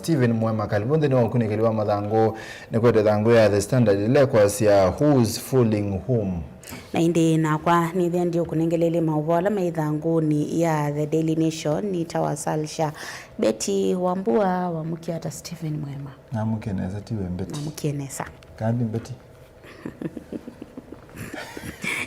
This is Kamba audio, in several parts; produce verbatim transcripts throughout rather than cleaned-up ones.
Stephen Mwema, karibu nthĩnĩ wa ũkunĩkĩli wa mathangũ. Nĩkwete thangũ ya The Standard ĩla ĩkwasya, "Who's fooling whom?" Na ĩndĩ nakwa nĩthĩa ndiũkũnengeleelye maũvoo ala me ĩthangũnĩ ya The Daily Nation. Nĩ ta wa Salsha. Betty Wambua, wamũkie ata Stephen Mwema? Namũkie nesa, tiwe Betty. Namũkie nesa. Kambi Betty.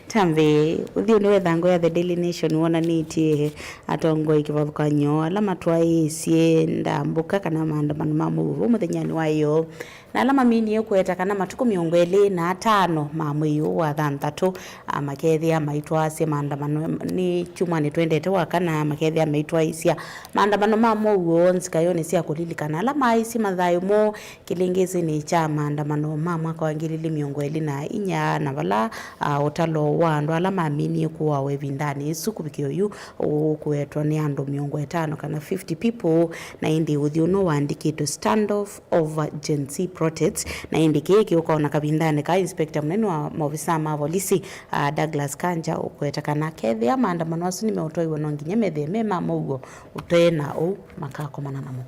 Tambe, ũthyũnĩ wa ĩthangũ ya The Daily Nation wonanĩtye atongoi kĩvathũkany'o ala matwaĩĩsye ndambũka kana maandamano ma mũuo mũthenyanĩ wa ĩyoo, na ala maminie kũweta kana matukũ mĩongo ĩlĩ na atano ma mwei ũũ wa thanthatũ, a, makethĩa maitwaasya maandamano nĩ kyumwanĩ twendete wa kana, makethĩa maitwaĩsya maandamano ma mũuo nzikayonĩ sya kũlilikana ala maaisye mathayũ moo kĩlĩngĩsĩnĩ kya maandamano ma mwaka wa ngili ili mĩongo ĩlĩ na inya, na vala, a, ũtalo wa andũ ala maminie kũawa ĩvindanĩ ĩsu kũvikĩa oyu ũkũetwa nĩ andũ mĩongo ĩtano kana fifty people, na ĩndĩ ũthyũ ũno waandĩkĩtwe standoff over Gen Z protests, na ĩndĩ kĩĩ kĩũka o na kavindanĩ ka inspector mũnene wa maovisaa ma volisi, a, Douglas Kanja ũkũweta kana kethĩa maandamano asu nĩmeũtwaiwa no nginya methĩe me ma mũuo, ũtee na ũu makakomana namo.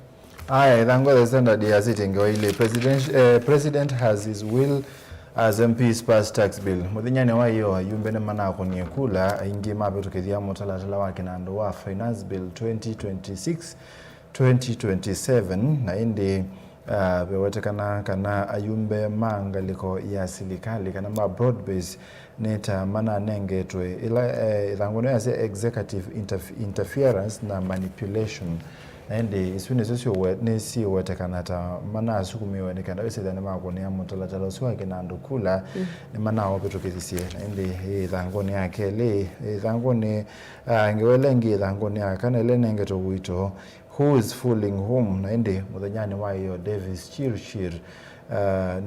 Aya, ĩthangũ The Standard yasĩtye ngewa ilĩ. President, eh, President has his will as M Ps pass tax bill. Mũthenyanĩ wa ĩyoo, ayumbe nĩmanakũnie kula, aingĩ mavĩtũkĩthya mũtalatala wa kĩnandũ wa Finance Bill twenty twenty-six, twenty twenty-seven, na ĩndĩ, ah, vewetekana kana ayumbe ma ngalĩko ya silikalĩ kana ma broad base nĩ ta mananengetwe ĩla, eh, ĩthangũ nĩyo yasya executive interf-, interference na manipulation. Na ĩndĩ isu nĩsyo syũwe-, nĩsyĩwetekana ta manasukumiwe nĩ kenda wĩsĩthya nĩmakũnĩa mũtalatala ũsu wa kĩnandũ kula, nĩmanaũvĩtũkĩthisye. Na ĩndĩ ĩ ĩthangũnĩ ya kelĩ, ĩthangũnĩ, ah, ngewa ĩla ĩngĩ ĩthangũnĩ ya kana ĩla ĩnengetwe ũito, Who is fooling whom? Na ĩndĩ mũthenyanĩ wa ĩyoo, Davis Chirchir, uh,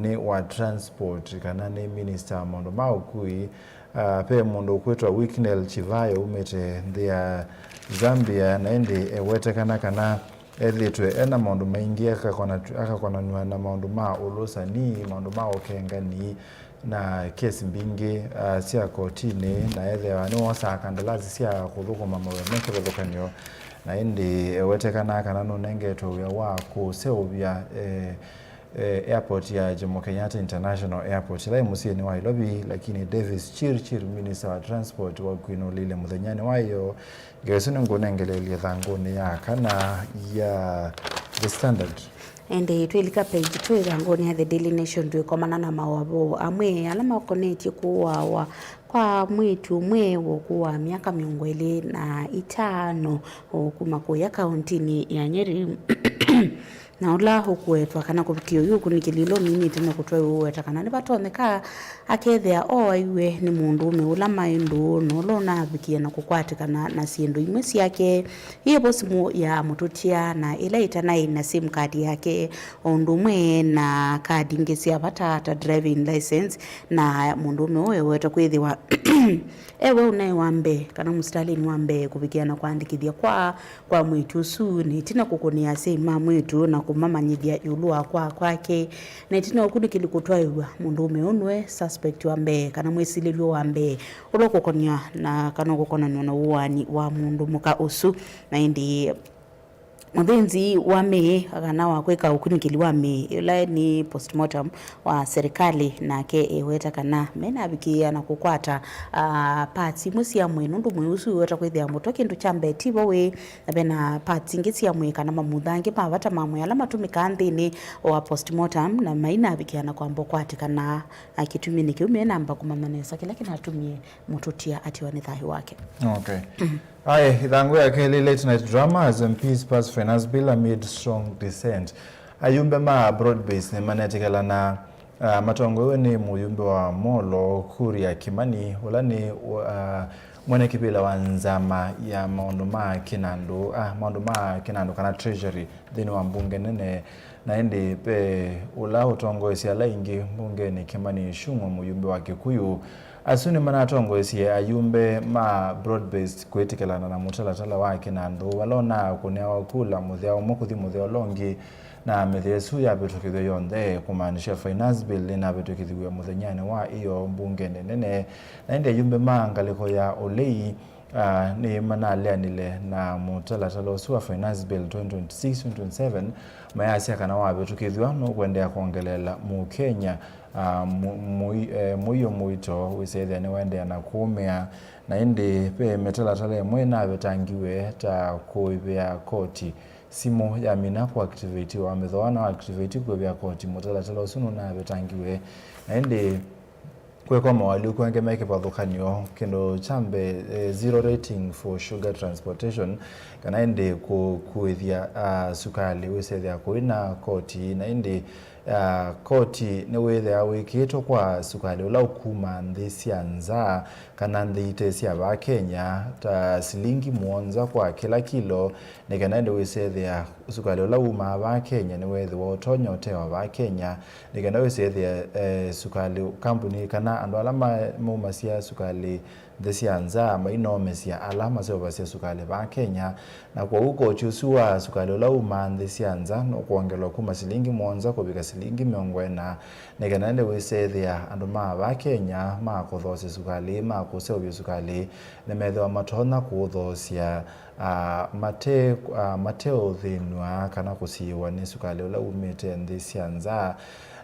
nĩ wa transport kana nĩ minister wa maũndũ ma ũkui. Uh, ve mũndũ ũkwĩtwa Wicknell Chivayo umĩte nthĩ ya Zambia, na ĩndĩ ewetekana kana ethĩĩtwe ena maũndũ maingĩ akakona-, akakonanw'a na maũndũ ma ũlũsani, maũndũ ma ũkengani, na kesi mbingĩ, ah, sya kotinĩ, na ethĩawa nĩwosaa kandalasi sya kũthũkũma mawĩa me kĩvathũkany'o, na ĩndĩ ewetekanaa kana nũnengetwe wĩa wa kũseũvya, eh, eh, airport ya Jomo Kenyatta International Airport, ĩla ĩ mũsyĩnĩ wa Nairobi, lakini Davis Chirchir, minister wa transport wa ũkui, nũlile mũthenyanĩ wa ĩyoo, ngewa ĩsu nĩngũnengeleelye ĩthangũnĩ ya kana ya The Standard. Ĩndĩ twĩlika page two ĩthangũnĩ ya The Daily Nation, twĩkomana na mawavoo amwe ala makonetye kũawa kwa mwĩĩtu ũmwe wa ũkũũ wa myaka mĩongo ĩlĩ na itano kuma kũya kauntinĩ ya Nyeri. Na ũla ũkũwetwa kana kũvikĩa oyu ũkunĩkĩli ũla ũminĩte na kũtwaĩwa ũweta kana nĩvatonyeka akethĩa oaiwe nĩ mũndũũme ũla maĩ ndũũ na ũla ũnavikie na kũkwatĩkana na syĩndũ imwe syake, ĩvo simũ ya mũtũtia na ĩla ĩtanaĩ na sim card yake, o ũndũ ũmwe na kadi ingĩ sya vata ta driving license, na mũndũũme ũũ ewetwa kwĩthĩwa ewe ũnaĩ wa mbee kana mũsitalĩnĩ wa mbee kũvikĩa na kũandĩkĩthya kwa kwa mwĩĩtu ũsu, na ĩtina kũkũnĩa asyai ma mwĩĩtu na kũmamanyĩthya ĩũlũ wa kwaa kwake, na ĩtina ũkunĩkĩli kũtwaĩw'a, mũndũũme ũũ nĩwe suspect wa mbee kana mwĩsilĩlw'a wa mbee ũla ũkũkonany'a na kana ũkũkonanw'a na ũaani wa mũndũ mũka ũsu. Na ĩndĩ mũthĩnzi wa mĩĩ kana wa kwĩka ũkunĩkĩli wa mĩĩ, ũla nĩ postmortem wa serikali, nake eweta kana menavikĩĩa na kũkwata, ah, parts imwe sya mwĩĩ, nũndũ mwĩĩ ũsu wĩweta kwĩthĩa mũtwe kĩndũ kya mbee tivo wĩ, na vena parts ingĩ sya mwĩĩ kana mamutha angĩ ma vata ma mwĩĩ ala matũmĩkaa nthĩnĩ wa postmortem, na mainavikĩa na kwamba ũkwatĩkana, na kĩtuminĩ kĩu menamba kũmanya nesa kĩla kĩnatumie mũtũtia atiwa nĩ thayũ wake. Okay. Aye, ĩthangũ ya kelĩ, late night drama as M Ps pass finance bill amid strong dissent. Ayumbe ma broad base nĩmanetĩkĩlana, ah, matongoew'e nĩ mũyumbe wa Molo, Kuria Kimani, ũla nĩ, ah, mwene kĩvĩla wa nzama ya maũndũ ma kĩnandũ, ah, maũndũ ma kĩnandũ kana treasury nthĩnĩ wa mbunge nene, na ĩndĩ ve ũla ũtongoesye ala aingĩ mbungenĩ, Kimani Ichung'wa, mũyumbe wa Kikuyu. Asu nĩmanatongoesye ayumbe ma broad based kwĩtĩkĩlana na mũtalatala wa kĩnandũ vala ũnakũnĩawa kula mũthya ũmwe kũthi mũthya ũla ũngĩ, na mĩthya ĩsu yavĩtũkĩthw'a yonthe, kũmaanisha finance bill nĩnavĩtũkĩthiw'e mũthenyanĩ wa ĩyoo mbungenĩ nene. Na ĩndĩ ayumbe ma ngalĩko ya ũlei ah, nĩmanaleanile na mũtalatala ũsu wa Finance Bill twenty twenty-six twenty twenty-seven, mayasya kana wavĩtũkĩthw'a nũkũendeea kwongeleela Mũkenya, ah, mu-, mũi-, eh, mũio mũito wĩsethĩa nĩwaendeea na kũũmĩa. Na ĩndĩ ve mĩtalatala ĩmwe ĩnavetangiwe, ta kũĩvĩa koti simũ yamina kũactivatiwa, mĩthooa no activate kũĩvĩa koti mũtalatala ũsu nũnavetangiwe. Na ĩndĩ kwĩkwa mawalyũku angĩ me kĩvathũkany'o, kĩndũ kya mbee, eh, zero rating for sugar transportation, kana ĩndĩ kũkuĩthya, ah, sukalĩ wĩsethĩa kũi na koti. Na ĩndĩ, ah, koti nĩwĩthĩawa wĩkĩĩtwe kwa sukalĩ ũla ũkuma nthĩ sya nza kana nthĩ ite sya vaa Kenya, ta silingi mũonza kwa kĩla kilo, nĩ kana ĩndĩ wĩsethĩa sukalĩ ũla wumaa vaa Kenya nĩwethĩwa ũtonya ũtewa vaa Kenya, nĩ kana wĩsethĩa, eh, sukalĩ, kambuni kana andũ ala ma-, maumasya sukalĩ nthĩ sya nza mainomesya ala maseũvasya sukalĩ vaa Kenya. Na kwoou koti ũsu wa sukalĩ ũla wumaa nthĩ sya nza nũkwongelwa kuma silingi mũonza kũvika silingi mĩongo ĩna, nĩ kana ĩndĩ wĩsethĩa andũ ma vaa Kenya ma kũthoosya sukalĩ, ma kũseũvya sukalĩ, nĩmethĩwa matonya kũũthoosya, ah, mate-, ah, mateũthĩnw'a kana kũsiĩĩwa nĩ sukalĩ ũla wumĩte nthĩ sya nza.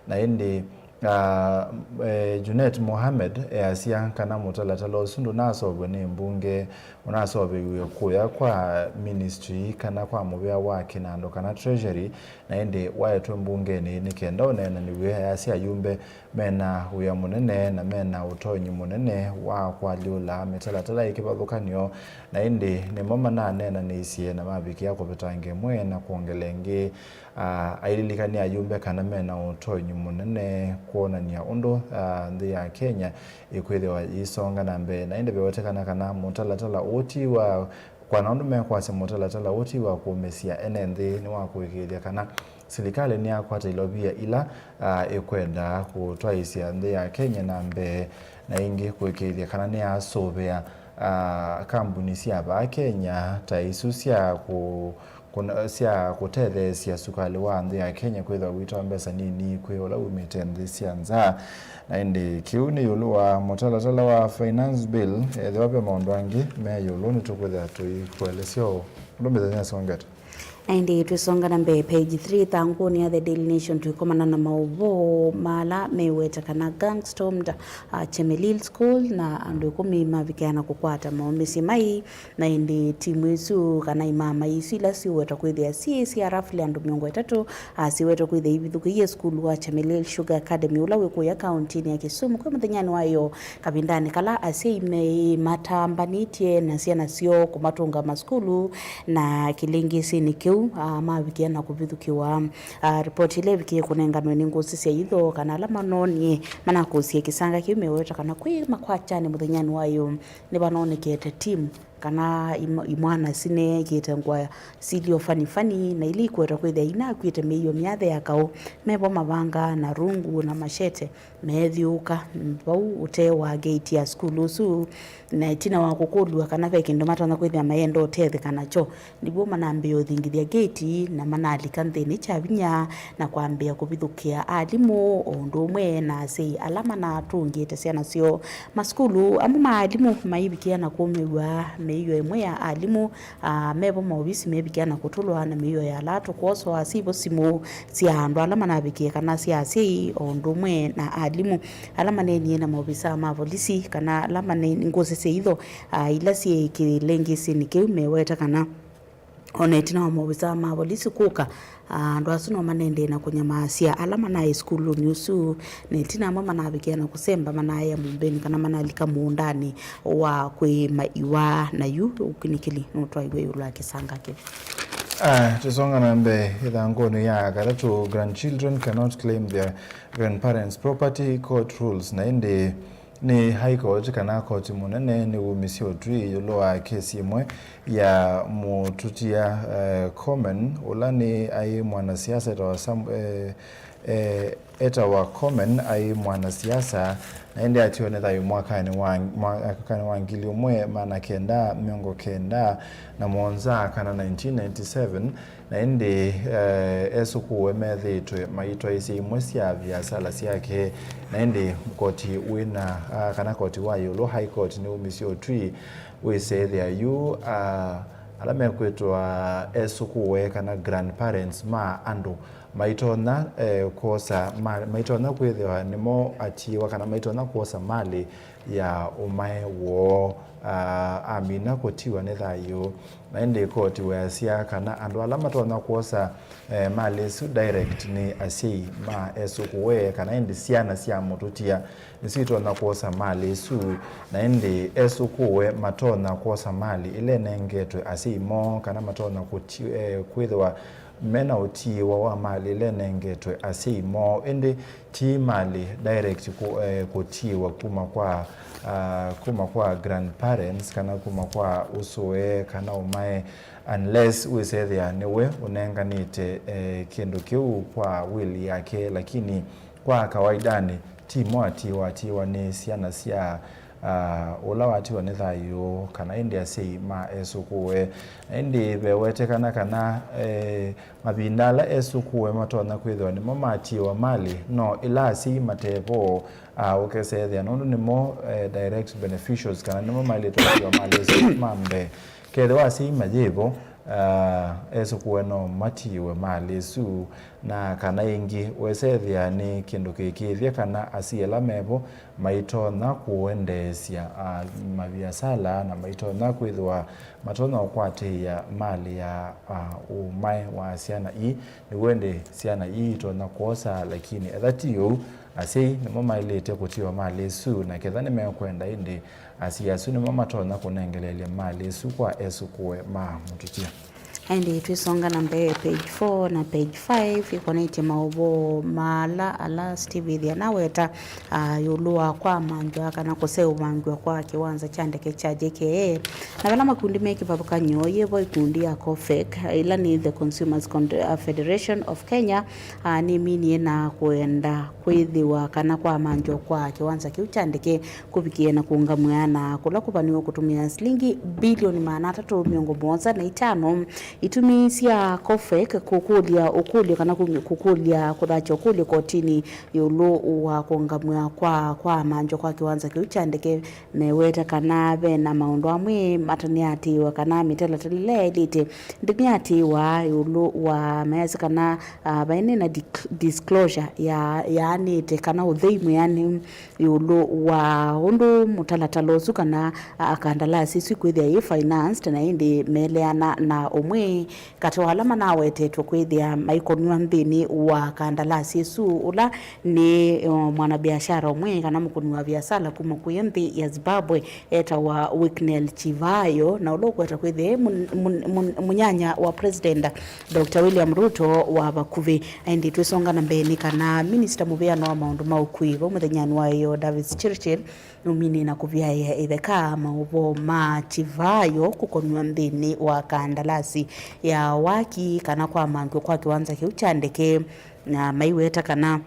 Na ĩndĩ, ah, eh, Junet Mohamed easya kana mũtalatala ũsu ndũnasovw'e nĩ mbunge, ũnasoveiw'e kũya kwa ministry kana kwa mũvĩa wa kĩnandũ kana treasury, na ĩndĩ waetwe mbungenĩ nĩ kenda ũneenanĩw'e. Easya ayumbe mena wĩa mũnene na mena ũtonyi mũnene wa kũalyũla mĩtalatala ĩ kĩvathũkany'o, na ĩndĩ nĩmo mananeenanĩisye na mavikĩa kũvetanga ĩmwe na kwongela ĩngĩ. Ah, aililikany'a ayumbe kana mena ũtonyi mũnene kwonany'a ũndũ, ah, nthĩ ya Kenya ĩkwĩthĩwa yĩisonga na mbee. Na ĩndĩ vewetekana kana mũtalatala ũũ ti wa, kwa na ũndũ mekwasya mũtalatala ũũ ti wa kũũmĩsya ene nthĩ, nĩ wa kũĩkĩĩthya kana silikalĩ nĩyakwata ilovia ila, ah, ĩkwenda kũtwaĩĩsya nthĩ ya Kenya na mbee, na ĩngĩ kũĩkĩĩthya kana nĩyasũvĩa, ah, kambuni sya vaa Kenya ta isu sya kũ-, kũna-, sya kũtetheesya sukalĩ wa nthĩ ya Kenya kwĩthĩwa wĩtawa mbesa nini kwĩ ũla wumĩte nthĩ sya nza. Na ĩndĩ kĩu nĩ ĩũlũ wa mũtalatala wa Finance Bill, ethĩwa ve maũndũ angĩ me ĩũlũ nĩtũkwĩthĩa tũikũelesya ũũ ũndũ mĩthenya ĩsongete. Na ĩndĩ twĩsonga na mbee, page three, ĩthangũnĩ ya The Daily Nation, twĩkomana na maũvoo ma ala meweta kana gang stormed, uh, Chemelil School, na andũ ĩkũmi mavikĩa na kũkwata maũmĩsye mai. Na ĩndĩ timu isu kana imama isu ila siũwetwa kwĩthĩa syĩ sya roughly andũ mĩongo ĩtatũ, ah, siwetwa kwĩthĩa ivithũkĩie sukulu wa Chemelil Sugar Academy ũla wĩ kũya kauntinĩ ya Kisumu kwĩ mũthenyanĩ wa ĩyoo, kavindanĩ kala asyai meĩ matambanĩtye na syana syoo kũmatũnga masukulu na kĩlĩngĩsĩnĩ kĩu, ah, mavikĩa na kũvithũkĩwa. Ah, ripoti ĩla ĩvikĩie kũnenganwe nĩ ngũsĩ sya itho kana ala manoonie manakũsie kĩsanga kĩu meweta kana kwĩ makwatyanĩ mũthenyanĩ wa ĩyoo nĩvanoonekete timu kana im-, imwana sineekĩte ngũa silio fani fani, na ila ikwetwa kwĩthĩa inakw'ĩte mĩio myathe ya kaũ, mevo mavanga na rungu na machete, meethyũũka vau ũtee wa gate ya sukulu ũsu. Na ĩtina wa kũkũlw'a kana ve kĩndũ matonya kwĩthĩa mayenda ũtetheka nakyo, nĩw'o manambĩĩa ũthingithya gate na manalika nthĩnĩ kya vinya na kwambĩĩa kũvithũkĩa alimũ o ũndũ ũmwe na asyai ala manatũngĩte syana syoo. Masukulu amwe ma alimũ maivikĩa na kũmĩw'a mĩio ĩmwe ya alimũ, ah, mevo maovisi mevikĩa na kũtũlwa na mĩio ya ala tũkwosoa sivo simũ sya andũ ala manavikie kana sya asyai o ũndũ ũmwe na alimũ. Ala maneenie na maovisa ma volisi kana ala mane-, ngũsĩ sya itho, ah, ila syĩ kĩlĩngĩsĩnĩ kĩu meweta kana o na ĩtina wa maovisa ma volisi kũka, ah, andũ asu no manendee na kũnyamaasya ala manaĩ sukulunĩ ũsu, na ĩtina amwe manavikĩa na kũsemba manaĩa mũmbĩnĩ kana manalika mũũndanĩ wa kwĩĩma iwa, na yu ũkunĩkĩli nũtwaiwe ĩũlũ wa kĩsanga kĩu. Ah, tũsonga na mbee, ĩthangũnĩ ya katatũ, grandchildren cannot claim their grandparents' property, court rules. Na ĩndĩ nĩ High Court kana koti mũnene nĩwumisye ũtwi ĩũlũ wa kesi ĩmwe ya mũtutia, eh, Komen, ũla nĩ aĩ mwanasiasa etawa Sam-, eh, E, etawa Komen, aĩ mwanasiasa, na ĩndĩ atiwa nĩ thayũ mwakanĩ wa, mwakanĩ wa ngili ũmwe maana kenda mĩongo kenda na mũonza kana nineteen ninety-seven, na ĩndĩ, e, esũkũũe methĩĩtwe maitwaĩĩsya imwe sya viasala syake, na ĩndĩ koti wĩna, a, kana koti wa ĩũlũ, High Court, nĩwumisye ũtwi wĩseethĩa yu, a, ala mekwĩtwa esũkũũe kana grandparents ma andũ maitonya, eh, kwosa ma-, maitonya kwĩthĩwa nĩmo atiĩwa kana maitonya kwosa malĩ ya ũmae woo, ah, amina kũtiwa nĩ thayũ. Na ĩndĩ koti weasya kana andũ ala matonya kwosa, eh, malĩ ĩsu direct nĩ asyai ma esũkũũe, kana ĩndĩ syana sya mũtũtia nĩsyo itonya kwosa malĩ ĩsu. Na ĩndĩ esũkũũe matonya kwosa malĩ ĩla ĩnengetwe asyai moo, kana matonya kũti-, eh, kwĩthĩwa me na ũtiĩwa wa malĩ ĩla ĩnengetwe asyai moo, ĩndĩ ti malĩ direct kũ-, eh, kũtiĩwa kuma kwa, ah, kuma kwa grandparents kana kuma kwa ũsũe kana ũmae, unless wĩsethĩa nĩwe ũnenganĩte, eh, kĩndũ kĩu kwa will yake, lakini kwa kawaidanĩ, ti mo atiĩwa, atiĩwa nĩ syana sya, ah, ũla watiwa nĩ thayũ, kana ĩndĩ asyai ma esũkũũe. Na ĩndĩ vewetekana kana, eh, mavinda ala esũkũũe matonya kwĩthĩwa nĩmo matiĩwa malĩ, no ĩla asyai matevo, ah, ũkesethĩa nũndũ nĩmo, eh, direct beneficiaries, kana nĩmo maĩlĩte kũtiwa malĩ asu ma mbee. Kethĩwa asyai mayĩvo, ah, esũkũũe no matiĩwe malĩ ĩsu, na kana ĩngĩ, wesethĩa nĩ kĩndũ kĩkĩĩthye kana asyai ala mevo maitonya kũendeesya, ah, maviasala, na maitonya kwĩthĩwa matonya ũkwatĩĩa malĩ ya, ah, ũmae wa syana ii, nĩw'o ĩndĩ syana ii itonya kwosa, lakini etha ti ũu, asyai nĩmo maĩlĩte kũtiwa malĩ ĩsu, na ketha nĩmekwenda ĩndĩ, asyai asu nĩmo matonya kũnengeleelya malĩ ĩsu kwa esũkũũe ma mũtũtia. Ĩndĩ twĩsonga na mbee, page four na page five ikonetye maũvoo ma ala, ala Steve ĩthĩa naweta, ah, ĩũlũ wa kwamanthw'a kana kũseũvangw'a kwa kĩwanza kya ndeke kya J K A. Na vala makundi me kĩvathũkany'o, yĩvo ikundi ya COFEK, ĩla nĩ the Consumers Con-, ah, Federation of Kenya, ah, nĩminie na kũenda kwĩthĩwa kana kwamanthw'a kwa kĩwanza kĩu kya ndeke kũvikĩe na kũũngamw'a na kũla kũvaniwe kũtũmĩa silingi bilioni maana atatũ mĩongo mũonza na itano. Itumi sya COFEK kũkũlya ũkũlyo kana kũ-, kũkũlya, kũthakya ũkũlyo kotinĩ ĩũlũ wa kũũngamw'a kwa, kwa kwamanthw'a kwa kĩwanza kĩu kya ndeke, meweta kana ve na maũndũ amwe matanĩatĩĩwa kana mĩtalatala ĩla yaĩlĩte ndĩnĩatĩĩwa ĩũlũ wa, mayasya kana, ah, vaĩ na di-, disclosure ya, yaanĩte kana ũthei mwĩanĩu ĩũlũ wa ũndũ mũtalatala ũsu kana, a, kandalasi ĩsu ĩkwĩthĩa yĩ financed, na ĩndĩ meleana na ũmwe katĩ wa ala manawetetwe kwĩthĩa maikonw'a nthĩnĩ wa kandalasi ĩsu, ũla nĩ, o, mwanabiashara ũmwe kana mũkũni wa viasala kuma kũya nthĩ ya Zimbabwe, etawa Wicknell Chivayo, na ũla ũkweta kwĩthĩa e mũn-, mũn-, mũn-, mũnyanya wa President Doctor William Ruto wa vakuvĩ. Ĩndĩ twĩsonga na mbee nĩ kana minista mũvĩano wa maũndũ ma ũkui vau mũthenyanĩ wa ĩyoo, Davis Chirchir, nũminie na kũvyaĩa ĩtheka maũvoo ma Chivayo kũkonw'a nthĩnĩ wa kandalasi ya waki kana kwamantw'a kwa kĩwanza kĩu kya ndeke, na maiweta kana,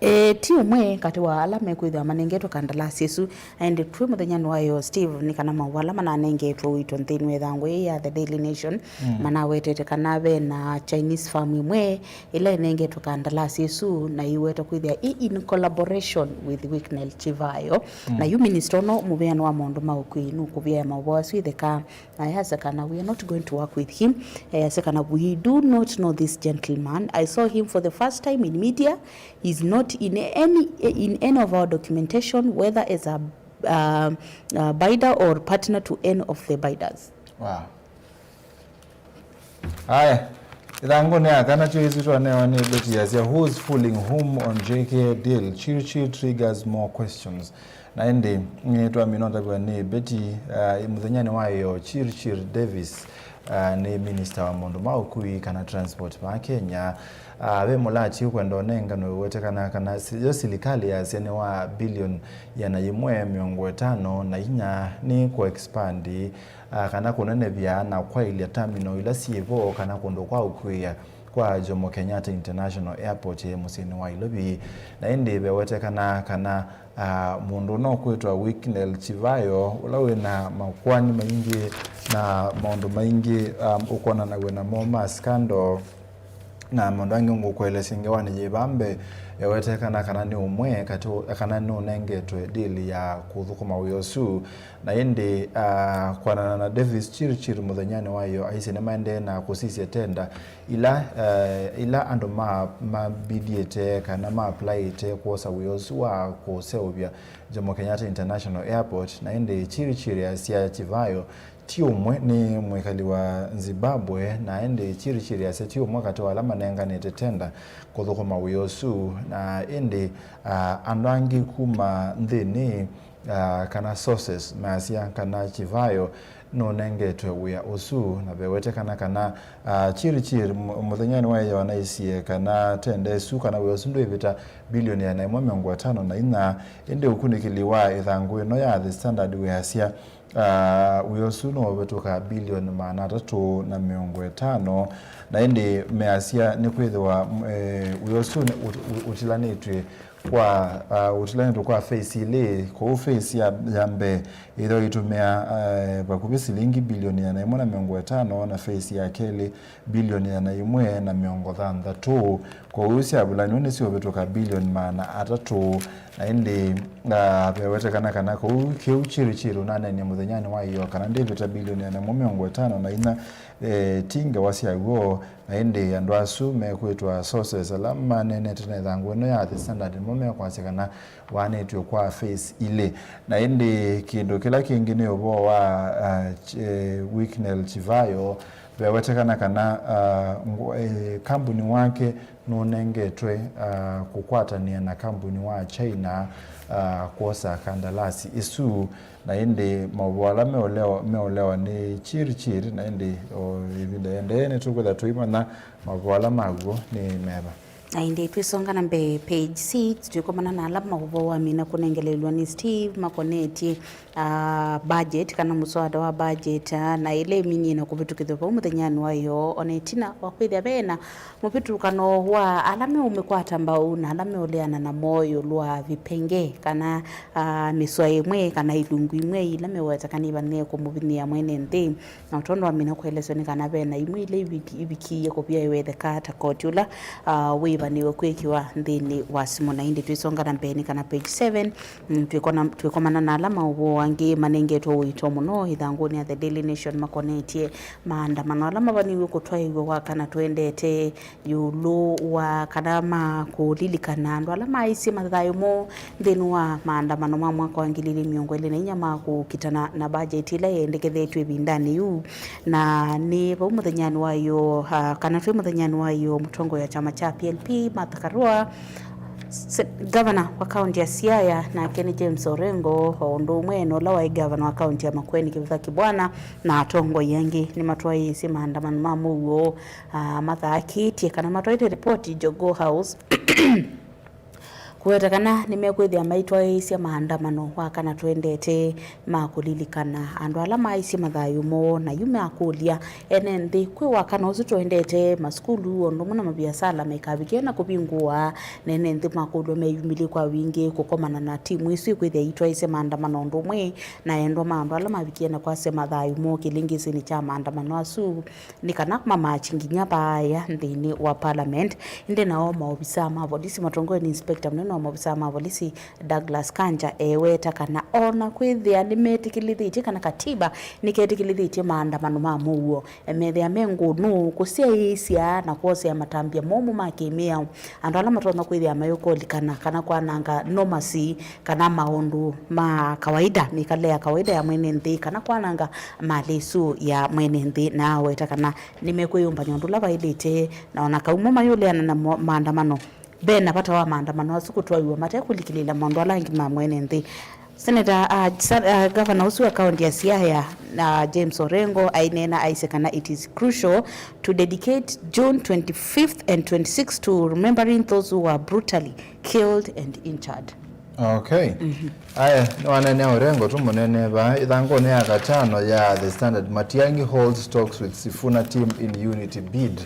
e, ti ũmwe katĩ wa ala mekwĩthĩwa manengetwe kandalasi ĩsu. Na ĩndĩ twĩ mũthenyanĩ wa ĩyoo, Steve, nĩ kana maũvoo ala mananengetwe ũito nthĩnĩ wa ĩthangũ yĩĩ ya The Daily Nation, mm, manawetete kana ve na Chinese firm ĩmwe ĩla ĩnengetwe kandalasi ĩsu na ĩiwetwa kwĩthĩa ĩ in collaboration with Wicknell Chivayo. Mm. Na yu minista ũno mũvĩanĩ wa maũndũ ma ũkui nũkũvyaĩa maũvoo asu ĩtheka, na ayasya kana, "We are not going to work with him." Ayasya kana, "We do not know this gentleman. I saw him for the first time in media. He's not in any, in any of our documentation, whether as a, uh, uh, bidder or partner to any of the bidders." Wow. Aya, ĩthangũnĩ ya kana tyo ĩsu twanewa nĩ Betty yasya, "Who's fooling whom on J K deal? Chirchir triggers more questions." Na ĩndĩ, nĩ twamina ũtavw'a nĩ Betty, uh, mũthenyanĩ wa ĩyoo, Chirchir Davis, uh, nĩ minista wa maũndũ ma ũkui kana transport vaa Kenya. Uh, ve mũlati ũkwenda ũnenganwe ũwete kana, kana si-, yo silikalĩ yasya nĩ wa bilioni ĩana yĩmwe mĩongo ĩtano na inya nĩ kũ expand, ah, kana kũnenevya na kwaĩlya terminal ila syĩ vo kana kũndũ kwa ũkuĩa kwa Jomo Kenyatta International Airport yĩ mũsyĩnĩ wa Nairobi, na ĩndĩ vewetekana kana, ah, mũndũ ũna ũkwĩtwa Wicknell Chivayo, ũla wĩ na makoani maingĩ na maũndũ maingĩ, um, ũkonanaw'a namo ma scandal na maũndũ angĩ ngũkũelesya ngewanĩ yĩ vaa mbee, ewetekana kana nĩ ũmwe katĩ, kana nũnengetwe deal ya kũthũkũma wĩa ũsu. Na ĩndĩ, ah, kwanana na Davis Chirchir mũthenyanĩ wa ĩyo, aisye nĩmaendee na kũsisya tenda ila, eh, ila andũ ma, mabidiĩte kana ma applyĩte kwosa wĩa ũsu wa kũseũvya Jomo Kenyatta International Airport. Na ĩndĩ Chirchir asya Chivayo ti ũmwe nĩ mwĩkali wa Zimbabwe, na ĩndĩ Chirchir asya ti ũmwe katĩ wa ala manenganĩte tenda kũthũkũma wĩa ũsu, na ĩndĩ, ah, andũ angĩ kuma nthĩnĩ, ah, kana sources masya kana Chivayo nũnengetwe wĩa ũsu, na vewetekana kana, ah, Chirchir mũ-, mũthenyanĩ wa ĩyo anaisye kana tenda ĩsu kana wĩa ũsu ndwĩvĩta bilioni ĩana ĩmwe mĩongo ĩtano na inya, ĩndĩ ũkunĩkĩli wa ĩthangũ ĩno ya The Standard wĩasya, ah, wĩa ũsu no ũvĩtũka bilioni maana atatũ na mĩongo ĩtano, na ĩndĩ measya nĩ kwĩthĩwa, eh, wĩa ũsu nĩ ũt-, ũt-, ũtilanĩtw'e kwa, ah, ũtilanĩtwe kwa phase ilĩ. Kwoou phase ya, ya mbee ĩthĩwa ĩitũmĩa, eh, vakuvĩ silingi bilioni ĩana ĩmwe na mĩongo ĩtano, na phase ya kelĩ bilioni ĩana ĩmwe na mĩongo thanthatũ. Kwoou syavulaniw'e nĩsiũvĩtũka bilioni maana atatũ. Na ĩndĩ, ah, vewetekana kana kũu kĩu Chirchir ũnaneenie mũthenyanĩ wa ĩyo kana ndĩvĩta bilioni ĩana ĩmwe mĩongo ĩtano na inya, eh, ti ngewa sya w'o. Na ĩndĩ andũ asu mekwĩtwa sources ala maneenete na ĩthangũ ĩno ya The Standard nĩmo mekwasya kana waanĩtw'e kwa phase ilĩ. Na ĩndĩ kĩndũ kĩla kĩngĩ nĩ ũvoo wa, ah, Ch-, eh, Wicknell Chivayo. Vewetekana kana, ah, ngũ-, eh, kambuni wake nũnengetwe, ah, kũkwatanĩa na kambuni wa China, ah, kwosa kandalasi ĩsu. Na ĩndĩ maũvoo ala meũlewa, meũlewa nĩ Chirchir, na ĩndĩ o ĩvinda ĩendee nĩtũkwĩtha tũimanya maũvoo ala maw'o nĩ meva. Na ĩndĩ twĩsonga na mbee, page six, twĩkomana na ala maũvoo wamina kũnengelelw'a nĩ Steve makonetye, ah, budget kana mũswada wa budget, ah, na ĩla ĩminie na kũvĩtũkĩthw'a vau mũthenyanĩ wa ĩyoo, ona ĩtina wa kwĩthĩa vena mũvĩtũkano wa ala meũmĩkwata mbau na ala meũleana namo ĩũlũ wa vipenge kana, ah, mĩsoa ĩmwe kana ilungu imwe ila mewetekana ivanĩe kũmũvinyĩa mwene nthĩ. Na ũtondũ wamina kũeleswa nĩ kana ve na imwe ila iviki-, ivikie kũvyaĩwa ĩtheka ta koti ũla, ah, wĩĩvanĩwe kwĩkĩwa nthĩnĩ wa simũ. Na ĩndĩ twĩsonga na mbee nĩ kana page seven, mm, twĩkona-, twĩkomana na ala maũvoo angĩ manengetwe ũito mũno ĩthangũnĩ ya The Daily Nation makonetye maandamano ala mavanĩw'e kũtwaĩw'a wa kana twendete ĩũlũ wa kana ma kũlilikana andũ ala maisye mathayũ moo nthĩnĩ wa maandamano ma mwaka wa ngili ilĩ mĩongo ĩlĩ na inya ma kũkitana na bajeti ĩla yendekethetw'e ĩvindanĩ yĩu. Na nĩ vau mũthenyanĩ wa ĩyoo, ah, kana twĩ mũthenyanĩ wa ĩyoo, mũtongoi wa kyama kya P L P, Martha Karua, se-, gavana wa kaunti ya Siaya, nake nĩ James Orengo, o ũndũ ũmwe na ũla waĩ gavana wa kaunti ya Makueni, Kivutha Kibwana, na atongoi angĩ nĩmatwaĩĩsye maandamano ma mũuo, ah, mathaakĩtye kana matwaĩte ripoti Jogoo House kũweta kana nĩmekwĩthĩa maitwaĩĩsya maandamano wa kana twendete ma kũlilikana andũ ala maisye mathayũ moo, na yu makũlya ene nthĩ kwĩ wa kana ũsu twendete masukulu o ũndũ ũmwe na maviasala maikavikie na kũvingũa, na ene nthĩ makũlw'a meyumĩlye kwa wingĩ kũkomana na timu isu ikwĩthĩa itwaĩĩsye maandamano ũndũ ũmwe na endwa ma andũ ala mavikie na kwasya mathayũ moo kĩlĩngĩsĩnĩ kya maandamano asu. Nĩ kana mamachi nginya vaaya nthĩnĩ wa parliament. Ĩndĩ nao maovisaa ma volisi matongoew'e nĩ inspector mũnene wa maovisaa ma volisi Douglas Kanja eweta kana o na kwĩthĩa nĩmetĩkĩlĩthĩtye kana katiba nĩketĩkĩlĩthĩtye maandamano ma mũuo, methĩa me ngũnũ kũsyaĩĩsya na kwosea matambya momũ ma kĩmĩao andũ ala matonya kwĩthĩa mayũkũlikana kana kwananga normacy kana maũndũ ma kawaida, mĩkalĩle ya kawaida ya mwene nthĩ, kana kwananga malĩ ĩsu ya mwene nthĩ, na aweta kana nĩmekwĩyũmbany'a ũndũ ũla vaĩlĩte, na ona kau mo mayũleana na mo-, maandamano, ve na vata wa maandamano asu kũtwaĩwa mate kũlikĩlĩĩla maũndũ ala angĩ ma mwene nthĩ. Senator, uh, sa-, uh, gavana ũsu wa kaunti ya Siaya, uh, James Orengo, aineena aisye kana it is crucial to dedicate June twenty-fifth and twenty-sixth to remembering those who were brutally killed and injured. Okay. Aya, nĩwaneenea Orengo tũmũneenee vaa ĩthangũnĩ ya katano ya The Standard. Matiang'i holds talks with Sifuna team in unity bid.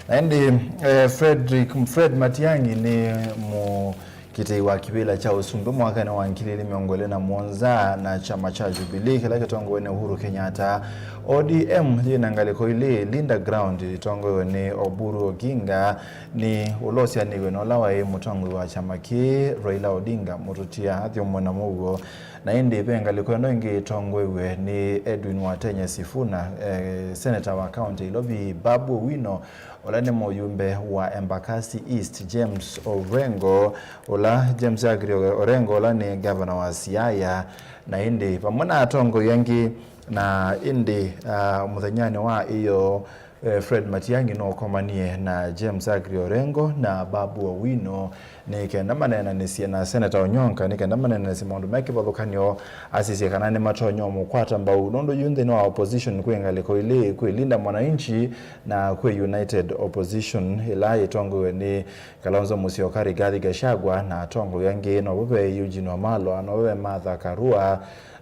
Na ĩndĩ, eh, Frederick, Fred Matiang'i nĩ mũkitĩi wa kĩvĩla kya ũsumbĩ mwakanĩ wa ngili ilĩ mĩongo ĩlĩ na mũonza na kyama kya Jubilee kĩla kĩtongoew'e nĩ Uhuru Kenyatta. O D M yĩna ngalĩko ilĩ, Linda Ground ĩtongoew'e nĩ Oburu Oginga, nĩ ũla ũsianĩw'e na ũla waĩ mũtongoi wa kyama kĩĩ, Raila Odinga Mũtũtia, athyũmũe na mũuo. Na ĩndĩ ve ngalĩko ĩno ĩngĩ ĩtongoew'e nĩ Edwin Watenya Sifuna, eh, seneta wa kaunti ya Ilovi, Babu Owino, ũla nĩ mũyumbe wa Embakasi East, James Orengo, ũla, James Agri Orengo, ũla nĩ ngavana wa Siaya, na ĩndĩ vamwe na atongoi angĩ. Na ĩndĩ, ah, mũthenyanĩ wa ĩyoo, eh, Fred Matiang'i nũkomanie na James Agri Orengo na Babu Owino nĩ kenda maneenanĩsye na Seneta Onyonka, nĩ kenda maneenanĩsye maũndũ me kĩvathũkany'o, asisye kana nĩmatonya ũmũkwata mbau, nũndũ yu nthĩnĩ wa opposition kwĩ ngalĩko ilĩ, kwĩ Linda Mwananchi na kwĩ United Opposition, ĩla yĩtongoew'e nĩ Kalonzo Musyoka, Rigathi Gachagua, na atongoi angĩ, novo ve Eugene Wamalwa, novo ve Martha Karua,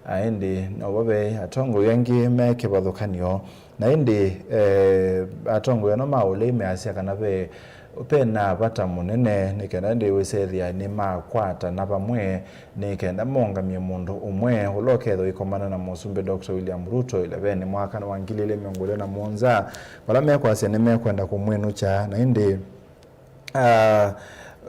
na ĩndĩ novo ve atongoi angĩ me kĩvathũkany'o. Na ĩndĩ, eh, atongoi ano ma ũlei measya kana ve, ve na vata mũnene nĩ kenda ĩndĩ wĩsethĩa nĩmakwatana vamwe nĩ kenda maũngamye mũndũ ũmwe ũla ũkethĩwa ũikomana na Mũsumbĩ Doctor William Ruto ĩlevenĩ mwakanĩ wa ngili ilĩ mĩongo ĩlĩ na mũonza, vala mekwasya nĩmekwenda kũmwĩnũkya. Na ĩndĩ, ah,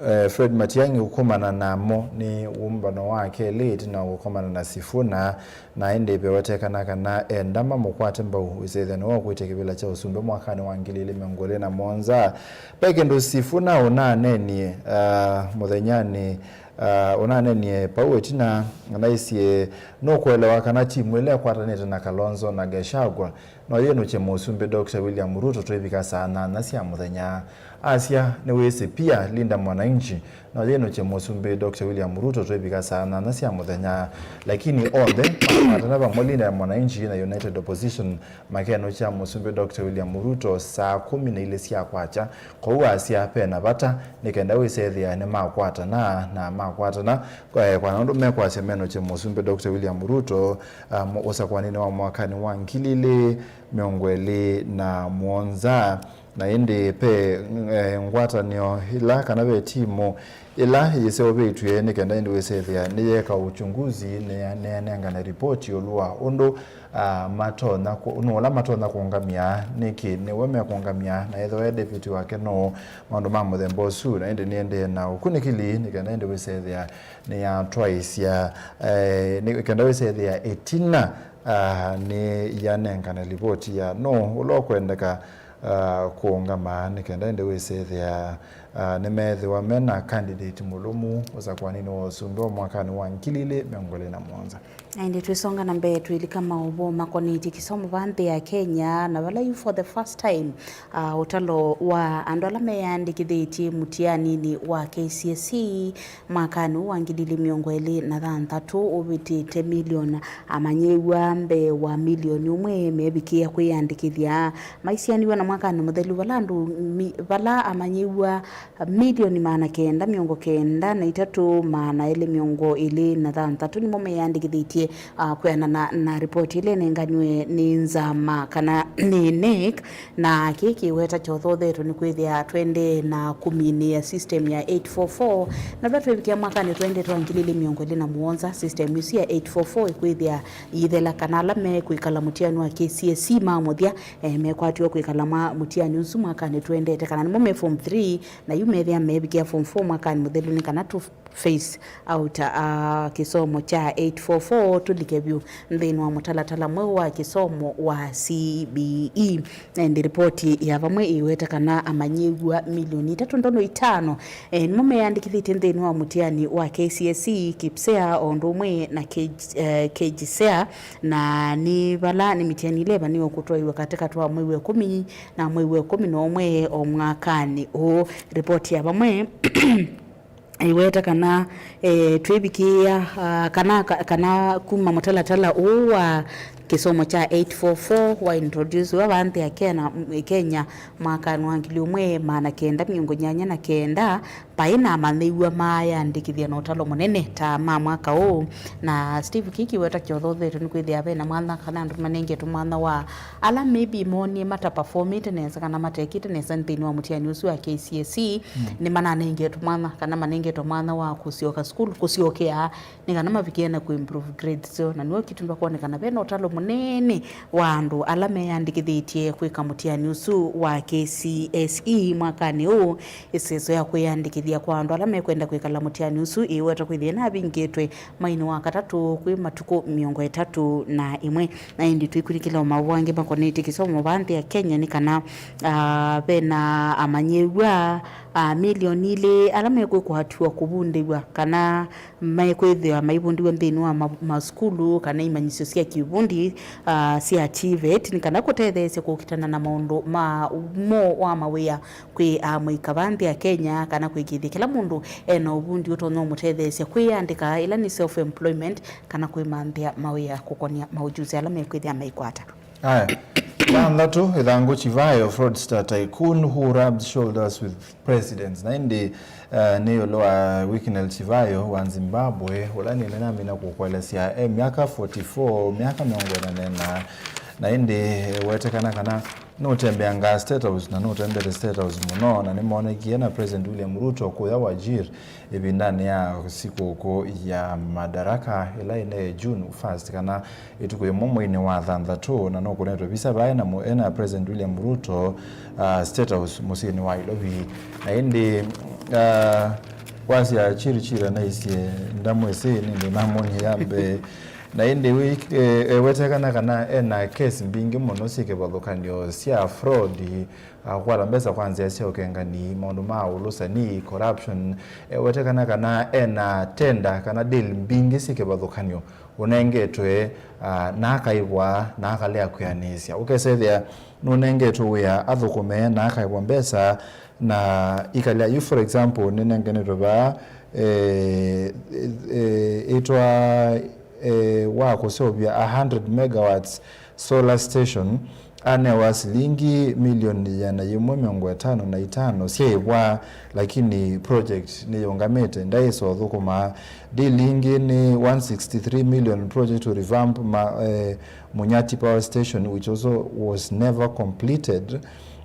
eh, Fred Matiang'i kũkomana namo nĩ wũmbano wa kelĩ ĩtina wa kũkomana na Sifuna, na ĩndĩ vewetekana kana enda mamũkwate mbau wĩsethĩa nĩwe ũkwĩtya kĩvĩla kya ũsumbĩ mwakanĩ wa ngili ilĩ mĩongo ĩlĩ na mũonza. Ve kĩndũ Sifuna ũnanenie, ah, mũthenyanĩ, ah, ũnanenie vau ĩtina, anaisye nũkũelewa kana timu ĩla ĩkwatanĩte na Kalonzo na Gachagua no yĩnũkye Mũsumbĩ Doctor William Ruto twĩvika saa nyanya sya mũthenya. Asya nĩwĩsĩ pia Linda Mwananchi no yĩnũkye Mũsumbĩ Doctor William Ruto twĩvika saa nyanya sya mũthenya. Lakini onthe makwatana vamwe, Linda Mwananchi na United Opposition, makenũkya Mũsumbĩ Doctor William Ruto saa kũmi na ilĩ sya kwakya. Kwoou asya ve na vata nĩ kenda wĩsethĩa nĩmakwatana, na makwatana, eh, kwa nũndũ mekwasya menũkye Mũsumbĩ Doctor William Ruto, um, ũsakũanĩnĩ wa mwakanĩ wa ngili ilĩ mĩongo ĩlĩ na mũonza. Na ĩndĩ ve, eh, ngwatanĩo ĩla kana ve timu ĩla yĩseũvĩtw'e nĩ kenda ĩndĩ wĩsethĩa nĩyeka uchunguzi, nĩya-, nĩyanengane ripoti ĩũlũ wa ũndũ, ah, matonya kũ-, nũũ ũla matonya kũũngamya, nĩkĩ nĩwe mekũũngamya, na ethĩwa e deputy wake nũũ, maũndũ ma mũthemba ũsu. Na ĩndĩ nĩendee na ũkunĩkĩli nĩ kenda ĩndĩ wĩsethĩa nĩyatwaĩsya, eh, nĩ kenda wĩsethĩa ĩtina, ah, nĩyanengane livoti ya nũũ ũla ũkwendeka, ah, kũũngama nĩ kenda ĩndĩ wĩsethĩa, ah, nĩmeethĩwa me na candidate mũlũmu ũsakũanĩnĩ wa ũsumbĩ wa mwakanĩ wa ngili ilĩ mĩongo ĩlĩ na mũonza. Na ĩndĩ twĩsonga na mbee, twĩlika maũvoo makonetye kĩsomo va nthĩ ya Kenya, na vala yu for the first time, ah, ũtalo wa andũ ala meyandĩkĩthĩtye mũtianinĩ wa K C S E mwakanĩ ũũ wa ngili ilĩ mĩongo ĩlĩ na thanthatũ ũvĩtĩte, milioni amanyĩw'a mbee wa milioni ũmwe mevikĩĩa kwĩyandĩkĩthya. Maisianiw'a na mwakanĩ mũthelu vala andũ mi-, vala amanyĩw'a milioni maana kenda mĩongo kenda na itatũ, maana elĩ mĩongo ĩlĩ na thanthatũ nĩmo meyandĩkĩthĩtye, ah, kwĩanana na ripoti ĩla ĩnenganiwe nĩ nzama kana nĩ NEC. Na kĩĩ kĩweta kyothothetwe nĩ kwĩthĩa twendee na kũminĩa system ya eight four four, na vala twĩvikĩa mwakanĩ twaendete wa ngili ilĩ mĩongo ĩlĩ na mũonza, system ĩsu ya eight four four ĩkwĩthĩa ĩithela kana ala mekwĩkala mũtiani wa K C S E ma mũthya, eh, mekwatiwa kwĩkala mwa mũtiani ũsu mwakanĩ tũendete, kana nĩmo me form three, na yu methĩa mevikĩa form four mwakanĩ mũthelu, nĩ kana tũ phase out, ah, kĩsomo kya eight four four tũlike vyũ nthĩnĩ wa mũtalatala mweũ wa kĩsomo wa C B E. Na ĩndĩ ripoti ya vamwe ĩweta kana amanyĩw'a milioni itatũ ndono itano, eh, nĩmo meyandĩkĩthĩtye nthĩnĩ wa mũtiani wa K C S E, KPSEA, o ũndũ ũmwe na K G, eh, K G SEA, na nĩ vala nĩ mĩtiani ĩla ĩvanĩwe kũtwaiwa katĩkatĩ wa mwei wa ĩkũmi na mwei wa ĩkũmi na ũmwe o mwakanĩ ũũ. Ripoti ya vamwe ĩweta kana, eh, twĩvikĩĩa, ah, kana, ka-, kana kuma mũtalatala ũũ wa Kĩsomo kya eight four four wa introduce wa nthĩ ya Kenya, Kenya mwakanĩ wa ngili ũmwe maana kenda mĩongo nyanya na kenda, paĩ na amanyĩw'a maayandĩkĩthya na ũtalo mũnene ta ma mwaka ũũ. Na Steve, kĩĩ kĩweta kĩothothetwe nĩ kwĩthĩa ve na mwanya kana andũ manengetwe mwanya wa ala maybe moonie mata performĩte nesa kana matekĩte nesa nthĩnĩ wa mũtiani ũsu wa K C S E, mm, nĩ mananengetwe mwanya kana manengetwe mwanya wa kũsyoka sukulu, kũsyokea nĩ kana mavikĩe na kũ improve grades syoo, na nĩw'o kĩtumi kwonekana ve na ũtalo mũnene wa andũ ala meyandĩkĩthĩtye kwĩka mũtiani ũsu wa K C S E mwakanĩ ũũ. Ĩseso ya kwĩyandĩkĩthya kwa andũ ala mekwenda kwĩkala mũtiani ũsu ĩweta kwĩthĩa navingĩtwe mweinĩ wa katatũ kwĩ matukũ mĩongo ĩtatũ na ĩmwe. Na ĩndĩ twĩkunĩkĩla o maũvoo angĩ makonetye kĩsomo va nthĩ ya Kenya nĩ kana, ah, ve na amanyĩw'a, ah, milioni ilĩ ala mekwĩkwatw'a kũvundĩw'a kana mekwĩthĩwa maivundiw'e nthĩnĩ wa ma-, masukulu kana imanyĩsyo sya kĩvundi, ah, sya TVET, nĩ kana kũtetheesya kũkitana na maũndũ ma ũmo wa mawĩa kwĩ amũika va nthĩ ya Kenya, kana kwĩkĩĩthya kĩla mũndũ ena ũvundi ũtonya ũmũtetheesya kwĩyandĩka, ĩla nĩ self employment, kana kwĩmanthĩa mawĩa kũkonia maujuzi ala mekwĩthĩa maikwata. Aya. Thanthatũ, Ĩthangũ Chivayo, fraudster tycoon who rubbed shoulders with presidents. Na ĩndĩ, eh, nĩ ĩũlũ wa Wicknell Chivayo wa Zimbabwe, ũla nĩnamina kũkũelesya e myaka forty-four, myaka mĩongo ĩna na ĩna. Na ĩndĩ, eh, wetekana kana nũtembeangaa State House na nũtembete State House mũno, na nĩmonekie na President William Ruto kũya Wajir ĩvindanĩ ya sikũkũ ya Madaraka ĩla ĩnee June first, kana ĩtukũ yĩmwe mweinĩ wa thanthatũ, na nũkũnetwe visa vaĩ na mũ-, ena President William Ruto, uh, State House mũsyĩnĩ wa Nairobi. Na ĩndĩ, uh, wasya Chirichira naisye ndamwĩsĩ nĩndĩ namwonie ya mbee. Na ĩndĩ wĩ-, eh, ewetekana kana ena kesi mbingĩ mũno syĩ kĩvathũkany'o sya fraud, ah, kũkwata mbesa kwa nzĩa sya ũkengani, maũndũ ma ũlũsani, corruption. Ewetekana kana ena tenda kana deal mbingĩ syĩ kĩvathũkany'o ũnengetwe, ah, na akaĩvwa, na akalea kwĩanĩsya. Ũkesethĩa nũnengetwe wĩa athũkũme na akaĩvwa mbesa, na ikalea yu, for example, nĩnenganĩtwe vaa, eh, eh, ĩtwa, eh, wa kũseũvya a hundred megawatts solar station, anewa silingi milioni ĩana yĩmwe mĩongo ĩtano na itano syaĩvwa, lakini project nĩyũngamĩte, ndaĩsa ũthũkũma. Deal ĩngĩ nĩ one sixty-three million project to revamp ma, eh, Munyati Power Station, which also was never completed,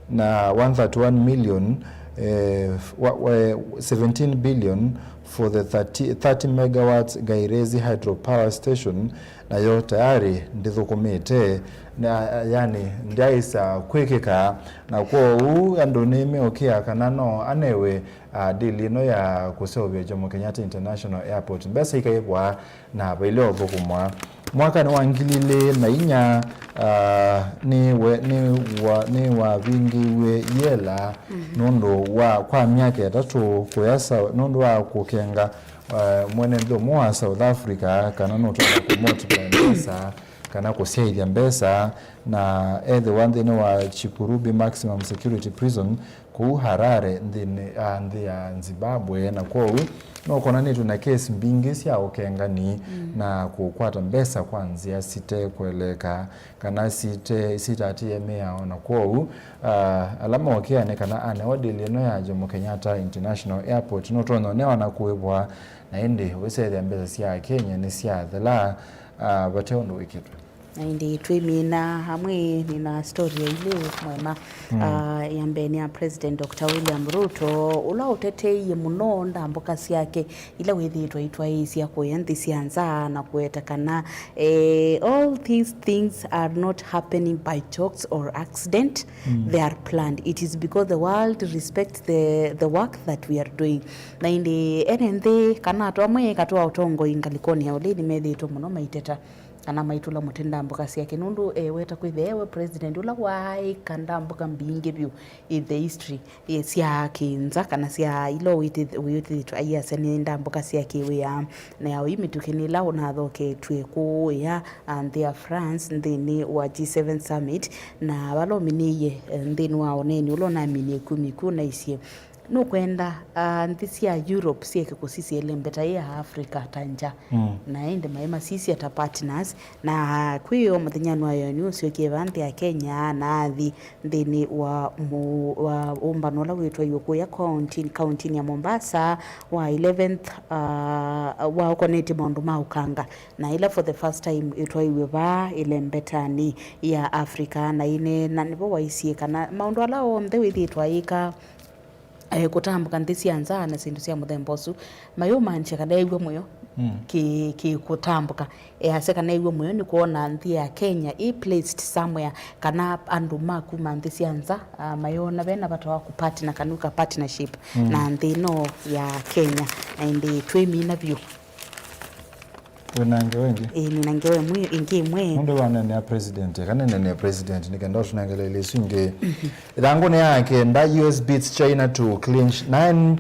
na one thirty-one million, eh, wa, wa, seventeen billion for the thirty, thirty megawatts Gairezi Hydro Power Station, nayo tayari ndĩthũkũmĩte, na, yani, ndyaĩsa kwĩkĩka, na kwoou andũ nĩmeũkĩa kana no anewe, ah, deal ĩno ya kũseũvya Jomo Kenyatta International Airport mbesa ikaĩvwa na vailea ũthũkũmwa. Mwakanĩ wa ngili ilĩ na inya, ah, nĩwe-, nĩwa-, nĩwavingĩiw'e yela, mhm, nũndũ wa, kwa myaka ĩtatũ kũya sa-, nũndũ wa kũkenga, ah, mwene nthĩ ũmwe wa South Africa kana nũtonya kũmultiply mbesa kana kũsyaĩthya mbesa, na ethĩwa nthĩnĩ wa Chikurubi Maximum Security Prison, kũu Harare, nthĩnĩ, ah, nthĩ ya Zimbabwe, na kwoou nũkonanĩtwe na kesi mbingĩ sya ũkengani, mm, na kũkwata mbesa kwa nzĩa site kũeleeka kana site, sitatĩĩe mĩao. Na kwoou, ah, ala mokĩa nĩ kana anewa deal ĩno ya Jomo Kenyatta International Airport nũtonya ũnewa na kũĩvwa, na ĩndĩ ũisethĩa mbesa sya Kenya nĩsyathela, ah, vate ũndũ wĩkĩtwe. Na ĩndĩ twĩmina amwe nĩ na story ya ilĩ mwema. Mm. Ah, ya mbee nĩ ya President Doctor William Ruto, ũla ũteteie mũno ndambũka syake ila wĩthĩĩtwe itwaĩĩsya kũya nthĩ sya nza na kũweta kana, eh, all these things are not happening by chance or accident. Mm. They are planned. It is because the world respects the, the work that we are doing. Na ĩndĩ ene nthĩ kana atũ amwe katũ a ũtongoi ngalĩkonĩ ya ũlei nĩmethĩĩtwe mũno maiteta kana maitũla mũtĩ ndambũka syake, nũndũ eweta kwĩthĩa ewe president ũla waaĩka ndambũka mbingĩ vyũ in the history, eh, sya kĩnza kana sya ila wĩtĩthĩtwe aiasya nĩ ndambũka sya kĩwĩa. Na ya ũi mĩtũkĩ nĩ ĩla ũnathoketw'e kũũ ĩa, ah, nthĩ ya France nthĩnĩ wa G seven Summit, na vala ũminĩie, eh, nthĩnĩ wa ũneeni ũla ũnaminie kumi kuu naisye Nũkwenda, ah, nthĩ sya Europe syĩke kũsisya ĩlembeta yĩ ya Africa ta ngya, mm, na ĩndĩ maĩ masisya ta partners, na kwĩ o mũthenyanĩ wa ĩoni ũsyokie vaa nthĩ ya Kenya na athi nthĩnĩ wa mũ-, wa ũmbano ũla wĩtwaiwe kũya kaunti, kauntinĩ ya Mombasa wa eleventh, ah, wa ũkonetye maũndũ ma ũkanga, na ĩla for the first time ĩtwaiwe vaa ĩlembetanĩ ya Africa, na ĩneena nĩvo waisie kana maũndũ ala onthe wĩthĩĩtwe ayĩka eh, kũtambũka nthĩ sya nza na syĩndũ sya mũthemba ũsu, mayũmaanisya kana eew'a mũyo, mm, kĩ, kĩ kũtambũka. Easya kana eew'a mũyo nĩ kwona nthĩ ya Kenya ĩ placed somewhere, kana andũ ma kuma nthĩ sya nza, ah, mayona vena vata wa kũpartner kana ũka partnership, mm, na nthĩ ĩno ya Kenya, na ĩndĩ twĩmina vyũ. Wĩna ngewa ĩngĩ? Ĩĩ, nĩna ngewa ĩmwe, ĩngĩ ĩmwe. Nũndũ wanenea president, eka nĩnenea president, nĩ kenda ũtũnengele ilĩ isu ingĩ. Mhm. Ĩthangũnĩ ya kenda, U S beats China to clinch nine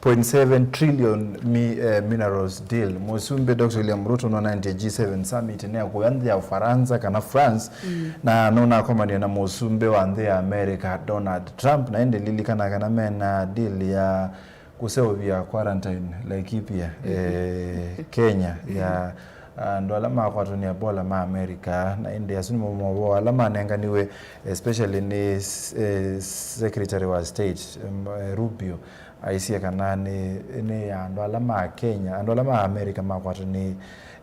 point seven trillion mi-, eh, minerals deal. Mũsumbĩ Doctor William Ruto nonanĩtie G seven summit nĩ ya kũya nthĩ ya Ufaransa kana France, mm, na nũnakomanie na mũsumbĩ wa nthĩ ya America Donald Trump, na ĩndĩ lilikana kana mena deal ya kũseũvya quarantine Laikipia, eh, Kenya, ya andũ ala makwatwa nĩ Ebola ma America, na ĩndĩ asu nĩmo maũvoo ala manenganiwe, especially nĩ, eh, Secretary wa State, em, eh, Rubio, aisye kana nĩ, nĩ ya andũ ala ma Kenya, andũ ala ma America makwatwa nĩ,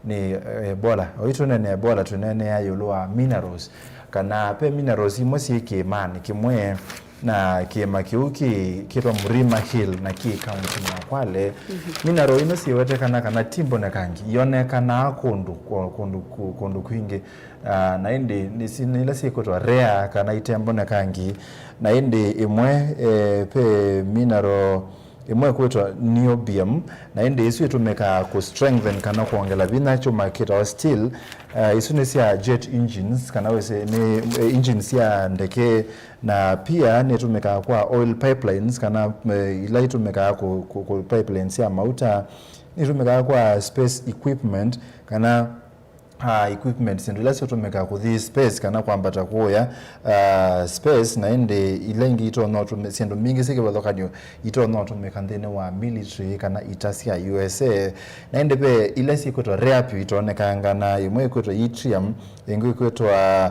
nĩ, eh, Ebola. Oyu tũnene Ebola, tũnenea ĩũlũ wa minerals, kana ve minerals imwe syĩ kĩĩmanĩ kĩmwe, na kĩĩma kĩu kĩ, kĩtwa Mlima Hill na kĩ kauntinĩ ya Kwale. Mhm. Mineral ino syĩwetekana kana ti mbonekangi, ionekanaa kũndũ, kũ-, kũndũ, kũ-, kũndũ kwingĩ. Ah, na ĩndĩ nĩ si-, nĩ ila syĩkwĩtwa rare kana ite mbonekangi. Na ĩndĩ ĩmwe, eh, ve mineral ĩmwe ĩkwĩtwa niobium, na ĩndĩ ĩsu ĩtũmĩkaa kũ strengthen kana kwongela vinya kyũma kĩtawa steel. Ah, isu nĩ sya jet engines, kana wĩsĩ nĩ, eh, engines sya ndeke, na pia nĩtũmĩkaa kwa oil pipelines, kana, eh, ila itũmĩkaa kũ, kũ, kũ pipelines sya mauta, nĩtũmĩkaa kwa space equipment, kana, ah, equipment, syĩndũ ila syĩtũmĩkaa kũthi space kana kwambata kũya, ah, space, na ĩndĩ ila ingĩ itonya ũtũmĩ-, syĩndũ mbingĩ syĩ kĩvathũkany'o itonya ũtũmĩka nthĩnĩ wa military kana ita sya U S A, na ĩndĩ ve ila syĩkwĩtwa rare vyũ itonekanga, na ĩmwe ĩkwĩtwa yttrium, ĩngĩ ĩkwĩtwa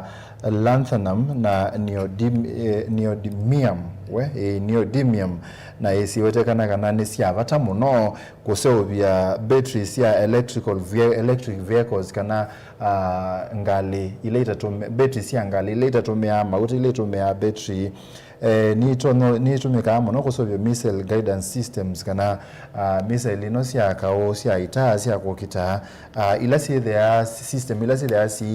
lanthanum, na neodymi-, eh, neodymium, we, eh, neodymium, na ĩsiwetekana kana nĩ sya vata mũno kũseũvya battery sya electrical ve-, electric vehicles, kana, ah, ngalĩ ila itatũmĩ-, battery sya ngalĩ ila itatũmĩaa mauta, ila itũmĩaa battery. Eh, nĩitonya-, nĩitũmĩkaa mũno kũseũvya missile guidance systems, kana, ah, missile ino sya kaũ, sya ita, sya kũkita, ah, ila syĩthĩaa, system ila syĩthĩaa si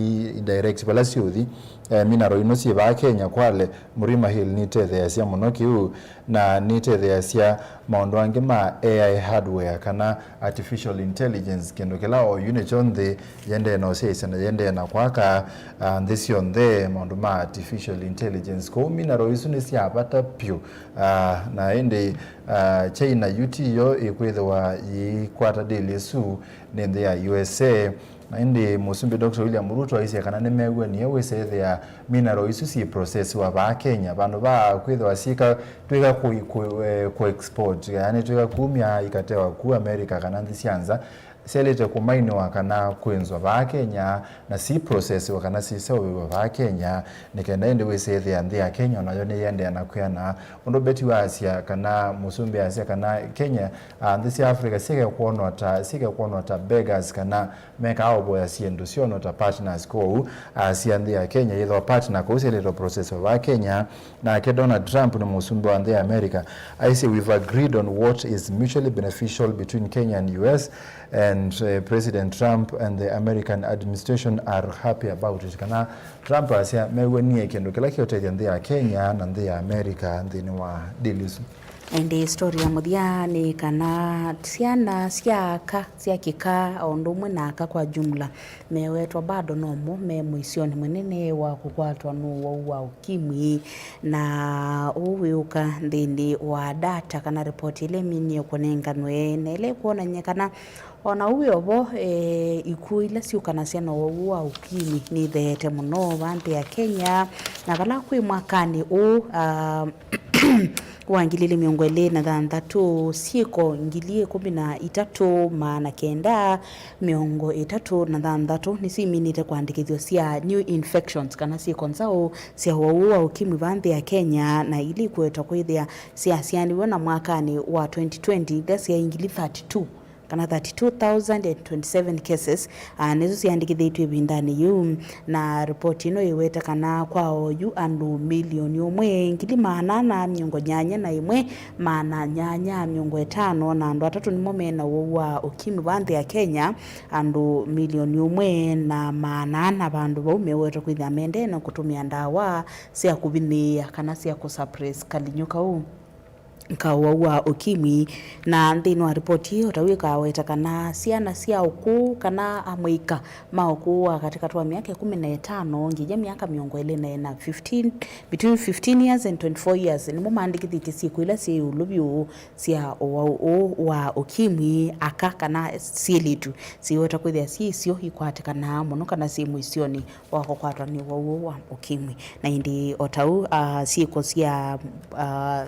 direct vala syũthi. Eh, mineral ino syĩ vaa Kenya, Kwale, Mlima Hill nitetheeasya mũno kĩu, na nitetheeasya maũndũ angĩ ma A I hardware, kana artificial intelligence, kĩndũ kĩla oyu nĩkyo nthĩ yendee na ũsyaĩĩsya na yendee na kwaka, ah, nthĩ syonthe, maũndũ ma artificial intelligence. Kwoou mineral isu nĩ sya vata vyũ, ah, na ĩndĩ, ah, China yu tiyo ĩkwĩthĩwa yĩikwata deal ĩsu nĩ nthĩ ya U S A. Na ĩndĩ Mũsumbĩ Doctor William Ruto aisye kana nĩmew'anie wĩsethĩa mineral isu syĩ processiwa vaa Kenya, vandũ va kwĩthĩwa syĩka, twĩka kũ, kũ, eh, kũ export, yaani twĩka kumya ikatewa ku America kana nthĩ sya nza, syaĩlĩte kũmainiwa kana kwĩnzwa vaa Kenya, na si processiwa kana siseũvĩw'a vaa Kenya, nĩ kenda ĩndĩ wĩsethĩa nthĩ ya Kenya onayo nĩyĩendeea na kwĩana. Ũndũ Betty waasya kana, Mũsumbĩ asya kana Kenya, ah, nthĩ sya Africa syĩke kwonwa ta, syĩke kwonwa ta beggars, kana mekaa ũvoya syĩndũ syoo no ta partners. Kwoou aasya nthĩ ya Kenya yĩthwa partner kũu syaĩlĩte process vaa Kenya. Nake Donald Trump nĩ mũsumbĩ wa nthĩ ya America aisye, "We've agreed on what is mutually beneficial between Kenya and U S, and, eh, President Trump and the American administration are happy about it." Kana Trump asya mew'anie kĩndũ kĩla kĩũtethya nthĩ ya Kenya na nthĩ ya America nthĩnĩ wa deal ĩsu. Ĩndĩ story ya mũthya nĩ kana syana sya aka, sya kĩka, o ũndũ ũmwe na aka kwa jumla, mewetwa bado nomo me mũisyonĩ mũnene wa kũkwatwa nĩ ũwau wa ũkimwi, na ũu wĩũka nthĩnĩ wa data kana ripoti ĩla ĩminie kũnenganwe, na ĩla ĩkwonany'a kana o na ũu wĩ o vo, eh, ikw'ũ ila syũkanasya na ũwau wa ũkimwi nĩitheete mũno vaa nthĩ ya Kenya, na vala kwĩ mwakanĩ ũũ, ah, wa ngili ilĩ mĩongo ĩlĩ na thanthatũ, syĩko ngili ikũmi na itatũ maana kenda mĩongo ĩtatũ na thanthatũ nĩsyo iminĩte kũandĩkĩthw'a sya new infections kana syĩko nzaũ sya ũwau ũũ wa ũkimwi vaa nthĩ ya Kenya, na ila ikwetwa kwĩthĩa syasyaanĩw'e na mwakanĩ wa twenty twenty, ila syaĩ ngili thirty-two kana thirty-two thousand and twenty-seven cases, ah, nĩsyo syandĩkĩthĩtw'e ĩvindanĩ yĩu. Na ripoti ĩno ĩweta kana kwa oyu andũ milioni ũmwe ngili maana ana mĩongo nyanya na ĩmwe maana nyanya mĩongo ĩtano na andũ atatũ nĩmo mena ũwau wa ũkimwi vaa nthĩ ya Kenya, andũ milioni ũmwe na maana ana vandũ vau mewetwe kwĩthĩa mendee na kũtũmĩa ndawa sya kũvinyĩĩa kana sya kũsuppress kalinyũ kau ka ũwau wa ũkimwi. Na nthĩnĩ wa ripoti ĩyo, o ta wĩkaweta kana syana sya ũkũũ kana amũika ma ũkũũ wa katĩkatĩ wa myaka ĩkũmi na ĩtano nginya myaka mĩongo ĩlĩ na ĩna, fifteen, between fifteen years and twenty-four years, nĩmo maandĩkĩthĩtye syĩko ila syĩ ĩũlũ vyũ sya ũwau ũũ wa ũkimwi. Aka kana syĩlĩtu syĩweta kwĩthĩa syĩ isyo ikwatĩkanaa mũno kana syĩ mũisyonĩ wa kũkwatwa nĩ ũwau ũũ wa ũkimwi. Na ĩndĩ o ta ũu, ah, syĩko sya, ah,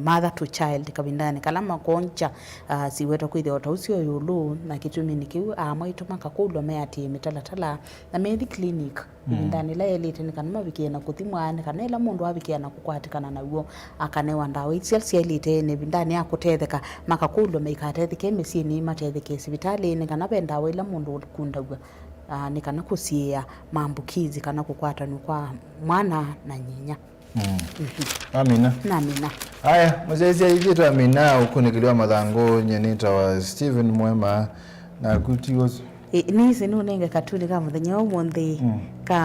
mother to child kavindanĩ kala makwongya, ah, siwetwa kwĩthĩwa o ta ũu syo ĩũlũ, na kĩtumi nĩ kĩu aamwa aitũ makakũlw'a meatĩĩe mĩtalatala na methi clinic ĩvindanĩ ĩla yaĩlĩte nĩ kana mavikĩe na kũthimwa, nĩ kana ĩla mũndũ avikĩa na kũkwatĩkana naw'o akanewa ndawa ila syaĩlĩte, na ĩvindanĩ ya kũtetheka makakũlw'a maikatetheke mĩsyĩnĩ, matetheke sivitalĩnĩ, kana ve ndawa ila mũndũ ũkundaw'a, ah, nĩ kana kũsiĩĩa maambukizi kana kũkwatanw'a kwa mwana na nyinya. Mm. Amina. Na Amina. Aya, mũsyaĩĩsya, ithyĩ twamina ũkunĩkĩli wa mathangũ, nyie nĩtawa Stephen Mwema, naku ti ũsu. Ĩ, nĩsĩ nũnenge katuni ka mũthenya wa ũmũnthĩ, mm, ka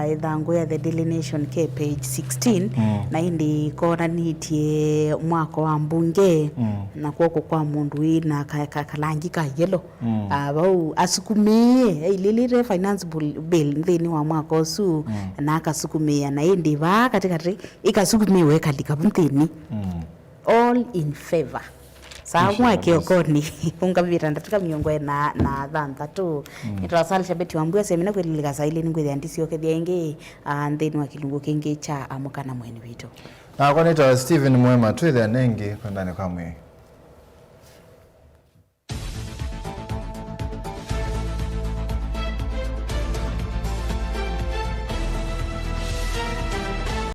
ĩthangũ ya The Daily Nation ke page sixteen, mm, na ĩndĩ konanĩtye mwako wa mbunge, mm, na kw'oko kwa mũndũ wĩ na ka, ka, kalangi ka yellow. Mm. Ah, vau asukumĩĩe, ailĩlĩte finance bill, bill nthĩnĩ wa mwaka ũsu, mm, na akasukumĩĩa, na ĩndĩ vaa katĩkatĩ ĩkasukumĩĩwa ĩkalika vu nthĩnĩ. Mm. All in favor. Saa mwake ũkonĩ ũngamĩvĩta ndatĩka mĩongo ĩna na thanthatũ. Mm. Nĩtawa Salisha Betty Wambua, semina kwĩlĩlĩka saa ilĩ nĩngwĩthĩa ndisiokethya ĩngĩ, ah, nthĩnĩ wa kĩlungu kĩngĩ kya Amũka na Mũeni Witũ. Nakwa nĩtawa Stephen Mwema, twĩthĩane ĩngĩ kwendanĩ kwa mwĩĩ.